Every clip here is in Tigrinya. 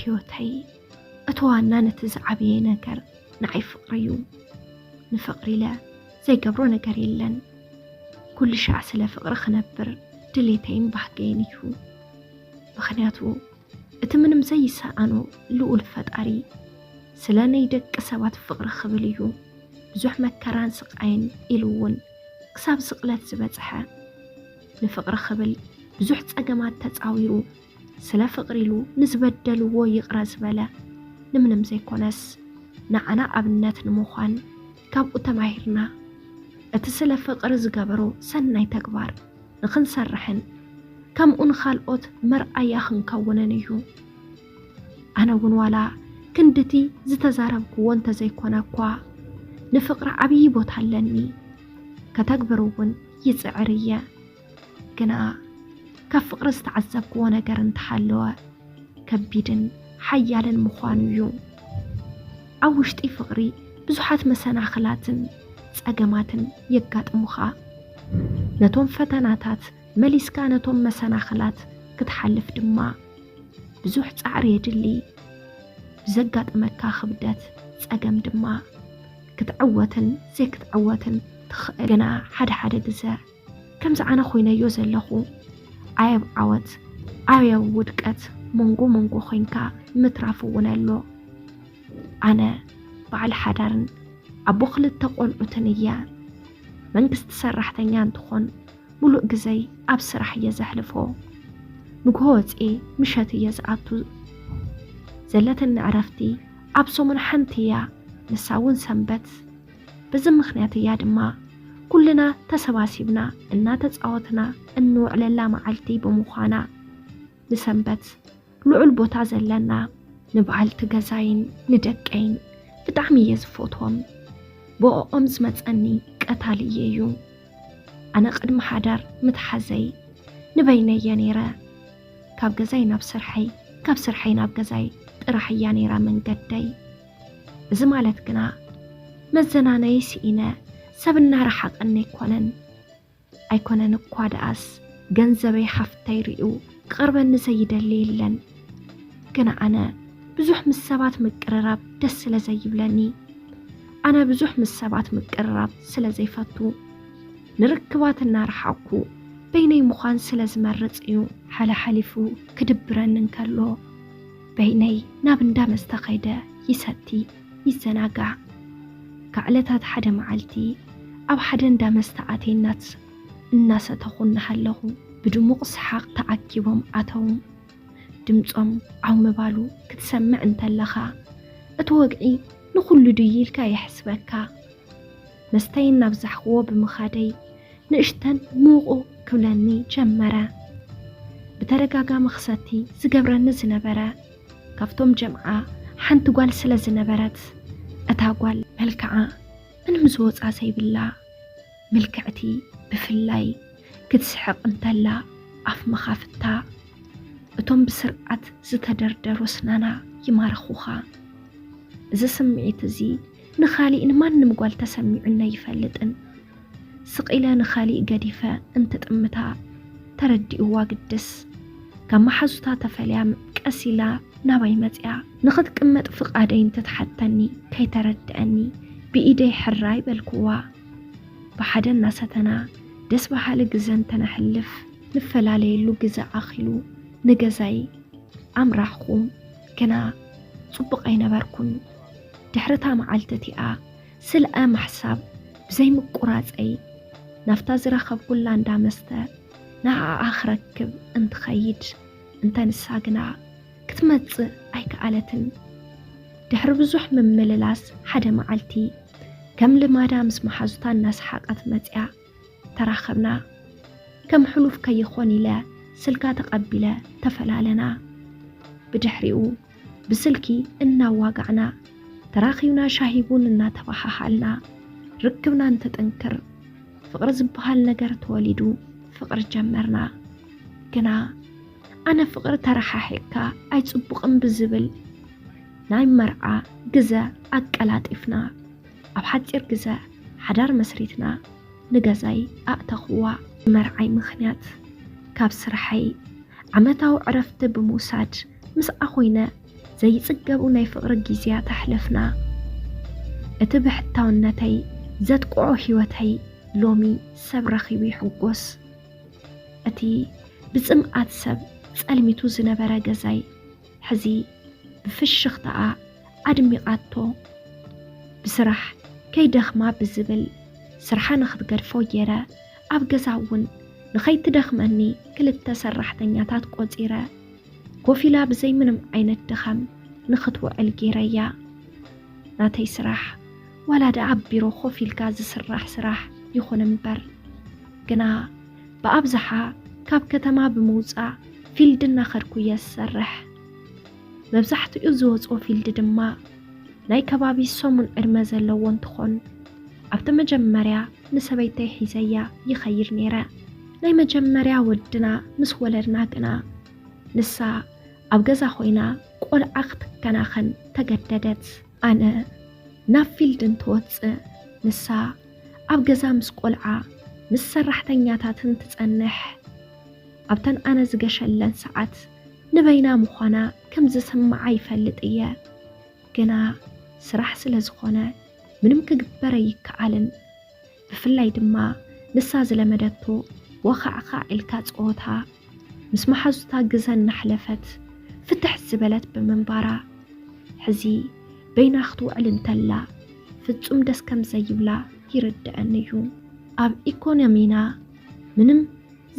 ህይወተይ፣ እቲ ዋና ነቲ ዝዓበየ ነገር ንዓይ ፍቕሪ እዩ። ንፍቕሪ ኢለ ዘይገብሮ ነገር የለን። ኩሉ ሻዕ ስለ ፍቕሪ ክነብር ድሌተይን ባህገይን እዩ። ምኽንያቱ እቲ ምንም ዘይሰኣኖ ልኡል ፈጣሪ ስለ ናይ ደቂ ሰባት ፍቕሪ ክብል እዩ ብዙሕ መከራን ስቓይን ኢሉ እውን ክሳብ ስቕለት ዝበጽሐ። ንፍቕሪ ክብል ብዙሕ ጸገማት ተጻዊሩ ስለ ፍቕሪ ኢሉ ንዝበደልዎ ይቕረ ዝበለ ንምንም ዘይኮነስ ንዓና ኣብነት ንምዃን ካብኡ ተማሂርና እቲ ስለ ፍቕሪ ዝገበሮ ሰናይ ተግባር ንኽንሰርሕን ከምኡ ንኻልኦት መርኣያ ክንከውንን እዩ። ኣነ እውን ዋላ ክንድቲ ዝተዛረብክዎ እንተዘይኮነ እኳ ንፍቕሪ ዓብዪ ቦታ ኣለኒ። ከተግብር እውን ይጽዕር እየ። ግና ካብ ፍቕሪ ዝተዓዘብክዎ ነገር እንተሃለወ ከቢድን ሓያልን ምዃኑ እዩ። ኣብ ውሽጢ ፍቕሪ ብዙሓት መሰናኽላትን ጸገማትን የጋጥሙኻ። ነቶም ፈተናታት መሊስካ ነቶም መሰናኽላት ክትሓልፍ ድማ ብዙሕ ጻዕሪ የድሊ። ብዘጋጥመካ ክብደት ጸገም ድማ ክትዕወትን ዘይክትዕወትን ትኽእል። ግና ሓደ ሓደ ግዘ ከምዚ ኣነ ኮይነዮ ዘለኹ ኣየብ ዓወት ኣየብ ውድቀት መንጎ መንጎ ኮይንካ ምትራፍ እውን ኣሎ። ኣነ በዓል ሓዳርን ኣቦ ክልተ ቆልዑትን እየ። መንግስቲ ሰራሕተኛ እንትኾን ሙሉእ ግዘይ ኣብ ስራሕ እየ ዘሕልፎ። ንግሆ ወፅኤ ምሸት እየ ዝኣቱ። ዘለትኒ ዕረፍቲ ኣብ ሰሙን ሓንቲ እያ፣ ንሳ እውን ሰንበት። በዚ ምኽንያት እያ ድማ ኩልና ተሰባሲብና እናተፃወትና እንውዕለላ መዓልቲ ብምዃና ንሰንበት ልዑል ቦታ ዘለና። ንበዓልቲ ገዛይን ንደቀይን ብጣዕሚ እየ ዝፈትዎም። ብኦኦም ዝመፀኒ ቀታሊ እየ እዩ። ኣነ ቅድሚ ሓዳር ምትሓዘይ ንበይነይ እየ ነይረ። ካብ ገዛይ ናብ ስርሐይ፣ ካብ ስርሐይ ናብ ገዛይ ጥራሕ እያ ነይራ መንገደይ። እዚ ማለት ግና መዘናነይ ስኢነ ሰብ እናረሓቐኒ ኣይኮነን። ኣይኮነን እኳ ደኣስ ገንዘበይ ሓፍተይ ርእዩ ክቐርበኒ ዘይደሊ የለን። ግና ኣነ ብዙሕ ምስ ሰባት ምቅርራብ ደስ ስለ ዘይብለኒ፣ ኣነ ብዙሕ ምስ ሰባት ምቅርራብ ስለ ዘይፈቱ፣ ንርክባት እናረሓቕኩ በይነይ ምዃን ስለ ዝመርጽ እዩ። ሓለሓሊፉ ክድብረኒ እንከሎ በይነይ ናብ እንዳ መስተ ከይደ ይሰቲ ይዘናጋዕ። ካብ ዕለታት ሓደ መዓልቲ ኣብ ሓደ እንዳ መስተ ኣትየ እናስ-፣ እናሰተኹ እናሃለኹ ብድሙቕ ሰሓቕ ተኣኪቦም ኣተዉ። ድምጾም ዓው ምባሉ ክትሰምዕ እንተለኻ እቲ ወግዒ ንኹሉ ድዩ ኢልካ የሕስበካ። መስተይ እናብዛሕክዎ ብምኻደይ ንእሽተን ምውቑ ክብለኒ ጀመረ። ብተደጋጋሚ ክሰቲ ዝገብረኒ ዝነበረ ካብቶም ጀምዓ ሓንቲ ጓል ስለ ዝነበረት እታ ጓል መልክዓ ምንም ዝወፃ ዘይብላ ምልክዕቲ ብፍላይ ክትስሕቕ እንተላ ኣፍ መኻፍታ እቶም ብስርዓት ዝተደርደሩ ስናና ይማርኹኻ። እዚ ስምዒት እዚ ንኻሊእ ንማንም ጓል ተሰሚዑኒ ኣይፈልጥን። ስቕ ኢለ ንኻሊእ ገዲፈ እንትጥምታ ተረዲእዋ ግድስ። ካብ መሓዙታ ተፈልያ ቀስ ኢላ ናባይ መጽያ። ንኽትቅመጥ ፍቓደይ እንትትሓተኒ ከይተረድአኒ ብኢደይ ሕራይ በልክዋ። ብሓደ እናሰተና ደስ በሃሊ ግዘ እንተነሕልፍ ንፈላለየሉ ግዘ ኣኺሉ ንገዛይ ኣምራሕኹ። ግና ጽቡቕ ኣይነበርኩን። ድሕሪ እታ መዓልቲ እቲኣ ስልኣ ምሕሳብ ብዘይምቁራጸይ ናብታ ዝረኸብኩላ እንዳ መስተ ንዓኣ ክረክብ እንትኸይድ እንተ ንሳ ግና ክትመጽእ ኣይከኣለትን። ድሕሪ ብዙሕ ምምልላስ ሓደ መዓልቲ ከም ልማዳ ምስ መሓዙታ እናሰሓቐት መጽያ ተራኸብና። ከም ሕሉፍ ከይኾን ኢለ ስልካ ተቐቢለ ተፈላለና። ብድሕሪኡ ብስልኪ እናዋጋዕና ተራኺብና ሻሂ ቡን እናተበሃሃልና ርክብና እንትጥንክር ፍቕሪ ዝበሃል ነገር ተወሊዱ ፍቕሪ ጀመርና። ግና ኣነ ፍቕሪ ተረሓሒቕካ ኣይጽቡቕን ብዝብል ናይ መርዓ ግዘ ኣቀላጢፍና ኣብ ሓጺር ግዘ ሓዳር መስሪትና ንገዛይ ኣእተኽዋ። ብመርዓይ ምኽንያት ካብ ስርሐይ ዓመታዊ ዕረፍቲ ብምውሳድ ምስኣ ኮይነ ዘይጽገቡ ናይ ፍቕሪ ግዜያት ኣሕለፍና። እቲ ብሕታውነተይ ዘጥቅዖ ህይወተይ ሎሚ ሰብ ረኺቡ ይሕጎስ። እቲ ብጽምኣት ሰብ ጸልሚቱ ዝነበረ ገዛይ ሕዚ ብፍሽኽታኣ ኣድሚቓቶ። ብስራሕ ከይደኽማ ብዝብል ስርሓ ንኽትገድፎ ገይረ፣ ኣብ ገዛ እውን ንኸይትደኽመኒ ክልተ ሰራሕተኛታት ቆጺረ፣ ኮፍ ኢላ ብዘይ ምንም ዓይነት ድኻም ንኽትውዕል ገይረያ። ናተይ ስራሕ ዋላ ደኣ ኣብ ቢሮ ኮፍ ኢልካ ዝስራሕ ስራሕ ይኹን እምበር፣ ግና ብኣብዝሓ ካብ ከተማ ብምውጻእ ፊልድ እናኸድኩ እየ ዝሰርሕ። መብዛሕትኡ ዝወጽኦ ፊልድ ድማ ናይ ከባቢ ሰሙን ዕድመ ዘለዎ እንትኾን፣ ኣብቲ መጀመርያ ንሰበይተይ ሒዘያ ይኸይድ ነይረ። ናይ መጀመርያ ወድና ምስ ወለድና ግና፣ ንሳ ኣብ ገዛ ኮይና ቆልዓ ክትከናኸን ተገደደት። ኣነ ናብ ፊልድ እንትወጽእ፣ ንሳ ኣብ ገዛ ምስ ቆልዓ ምስ ሰራሕተኛታትን ትጸንሕ። ኣብተን ኣነ ዝገሸለን ሰዓት ንበይና ምዃና ከም ዝስምዓ ይፈልጥ እየ። ግና ስራሕ ስለ ዝኾነ ምንም ክግበር ኣይከኣልን። ብፍላይ ድማ ንሳ ዝለመደቶ ወኻዕኻዕ ኢልካ ጸወታ፣ ምስ መሓዙታ ግዘ እናሕለፈት ፍትሕ ዝበለት ብምንባራ፣ ሕዚ በይና ክትውዕል እንተላ ፍጹም ደስ ከም ዘይብላ ይርድኣኒ እዩ። ኣብ ኢኮኖሚና ምንም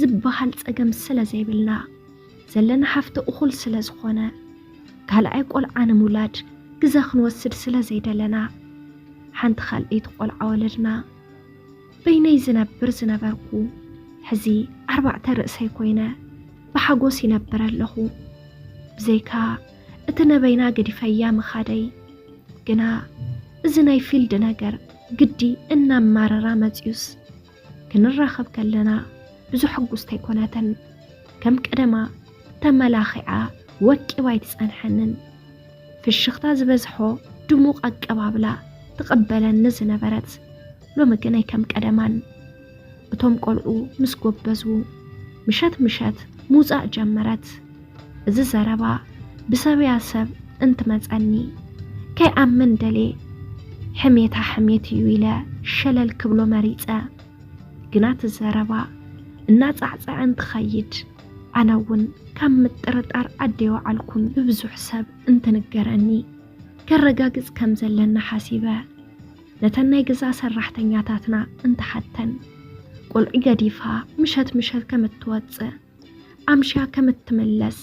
ዝበሃል ጸገም ስለ ዘይብልና፣ ዘለና ሃፍቲ እኹል ስለ ዝኾነ፣ ካልኣይ ቆልዓ ንምውላድ ግዘ ክንወስድ ስለ ዘይደለና፣ ሓንቲ ካልኣይቲ ቆልዓ ወለድና። በይነይ ዝነብር ዝነበርኩ፣ ሕዚ ኣርባዕተ ርእሰይ ኮይነ ብሓጎስ ይነብር ኣለኹ። ብዘይካ እቲ ነበይና ገዲፈያ ምኻደይ። ግና እዚ ናይ ፊልድ ነገር ግዲ እናማረራ መጽዩስ፣ ክንራኸብ ከለና ብዙሕ ሕጉስቲ ኣይኮነትን። ከም ቀደማ ተመላኺዓ ወቂባ ኣይትጸንሐንን። ፍሽኽታ ዝበዝሖ ድሙቕ ኣቀባብላ ትቐበለኒ ዝነበረት፣ ሎሚ ግን ኣይከም ቀደማን። እቶም ቆልዑ ምስ ጎበዙ፣ ምሸት ምሸት ምውጻእ ጀመረት። እዚ ዘረባ ብሰብያ ሰብ እንትመጸኒ፣ ከይኣምን ደልየ፣ ሕሜታ ሕሜት እዩ ኢለ ሸለል ክብሎ መሪጸ። ግና እቲ ዘረባ እናጻዕጸዐ እንትኸይድ፣ ኣነ እውን ካብ ምጥርጣር ኣደይ ወዓልኩን ብብዙሕ ሰብ እንትንገረኒ፣ ከረጋግጽ ከም ዘለና ሓሲበ፣ ነተን ናይ ገዛ ሰራሕተኛታትና እንትሓተን፣ ቆልዑ ገዲፋ ምሸት ምሸት ከም እትወጽእ፣ ኣምሽያ ከም እትምለስ፣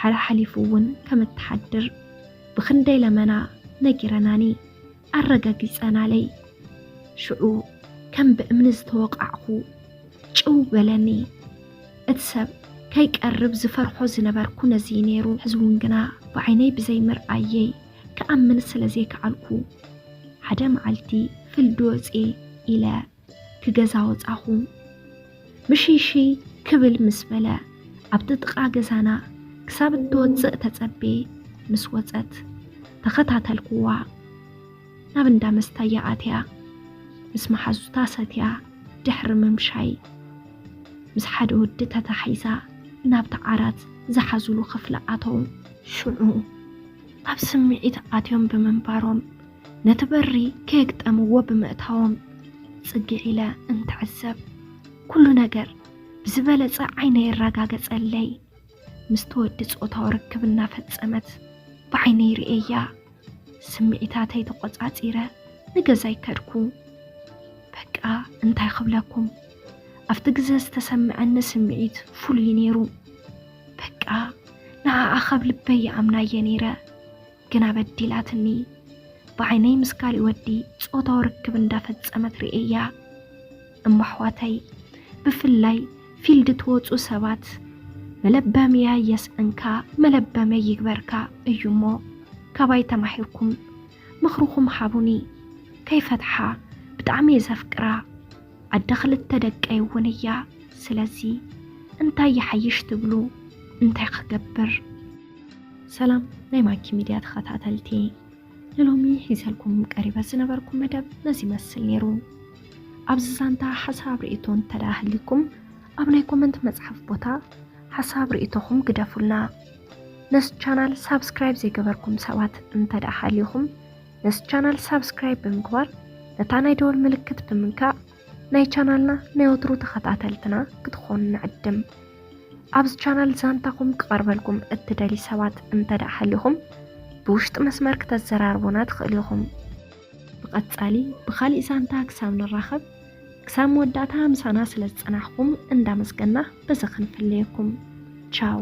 ሓላሓሊፉ እውን ከም እትሓድር ብኽንደይ ለመና ነጊረናኒ፣ ኣረጋጊጸናለይ። ሽዑ ከም ብእምኒ ዝተወቃዕኩ ጭው በለኒ። እቲ ሰብ ከይቀርብ ዝፈርሖ ዝነበርኩ ነዚ ነይሩ። ሕዚ እውን ግና ብዓይነይ ብዘይምርኣየይ ክኣምን ስለ ዘይከኣልኩ፣ ሓደ መዓልቲ ፍልዲ ወፅየ ኢለ ክገዛ ወፃኹ። ምሽይሽይ ክብል ምስ በለ፣ ኣብቲ ጥቓ ገዛና ክሳብ እትወፅእ ተፀቤ ምስ ወፀት ተኸታተልኩዋ። ናብ እንዳ መስታያ ኣትያ፣ ምስ መሓዙታ ሰትያ ድሕሪ ምምሻይ፣ ምስ ሓደ ወዲ ተታሒዛ ናብቲ ዓራት ዝሓዙሉ ክፍሊ ኣተው። ሽዑ ኣብ ስምዒት ኣትዮም ብምንባሮም፣ ነቲ በሪ ከየግጠምዎ ብምእታዎም ጽግዕ ኢለ እንትዕዘብ፣ ኩሉ ነገር ብዝበለጸ ዓይነ የረጋገጸለይ። ምስቲ ወዲ ጾታዊ ርክብ እናፈጸመት ብዓይነይ ርእየያ። ስምዒታተይ ተቖጻጺረ ንገዛይ ከድኩ። በቃ እንታይ ክብለኩም፣ ኣብቲ ግዘ ዝተሰምዐኒ ስምዒት ፍሉይ ነይሩ። በቃ ንዓኣ ካብ ልበይ ይኣምናየ ነይረ። ግና በዲላትኒ። ብዓይነይ ምስ ካሊእ ወዲ ጾታዊ ርክብ እንዳፈጸመት ርእየያ። እሞ ኣሕዋተይ፣ ብፍላይ ፊልድ ትወጹ ሰባት፣ መለበምያ የስእንካ መለበመ ይግበርካ እዩ እሞ፣ ካባይ ተማሂርኩም ምኽርኹም ሃቡኒ። ከይፈትሓ ብጣዕሚ እየ ዘፍቅራ። ኣደ ክልተ ደቀይ እውን እያ። ስለዚ እንታይ ይሓይሽ ትብሉ? እንታይ ክገብር? ሰላም ናይ ማኪ ሚድያ ተኸታተልቲ፣ ንሎሚ ሒዘልኩም ቀሪበ ዝነበርኩ መደብ ነዚ ይመስል ነይሩ። ኣብዚ ዛንታ ሓሳብ ርእይቶ እንተደኣ ህልይኩም፣ ኣብ ናይ ኮመንት መጽሓፍ ቦታ ሓሳብ ርእይቶኹም ግደፉልና። ነዚ ቻናል ሳብስክራይብ ዘይገበርኩም ሰባት እንተ ደኣ ሃሊኹም፣ ነዚ ቻናል ሳብስክራይብ ብምግባር፣ ነታ ናይ ደወል ምልክት ብምንካእ፣ ናይ ቻናልና ናይ ወትሩ ተኸታተልትና ክትኾኑ ንዕድም። ኣብዚ ቻናል ዛንታኹም ክቐርበልኩም እትደልዩ ሰባት እንተ ደኣ ሃሊኹም፣ ብውሽጢ መስመር ክተዘራርቡና ትኽእሉ ኢኹም። ብቐጻሊ ብኻሊእ ዛንታ ክሳብ ንራኸብ፣ ክሳብ መወዳእታ ምሳና ስለ ዝጸናሕኩም እንዳመስገና በዚ ክንፍለየኩም። ቻው።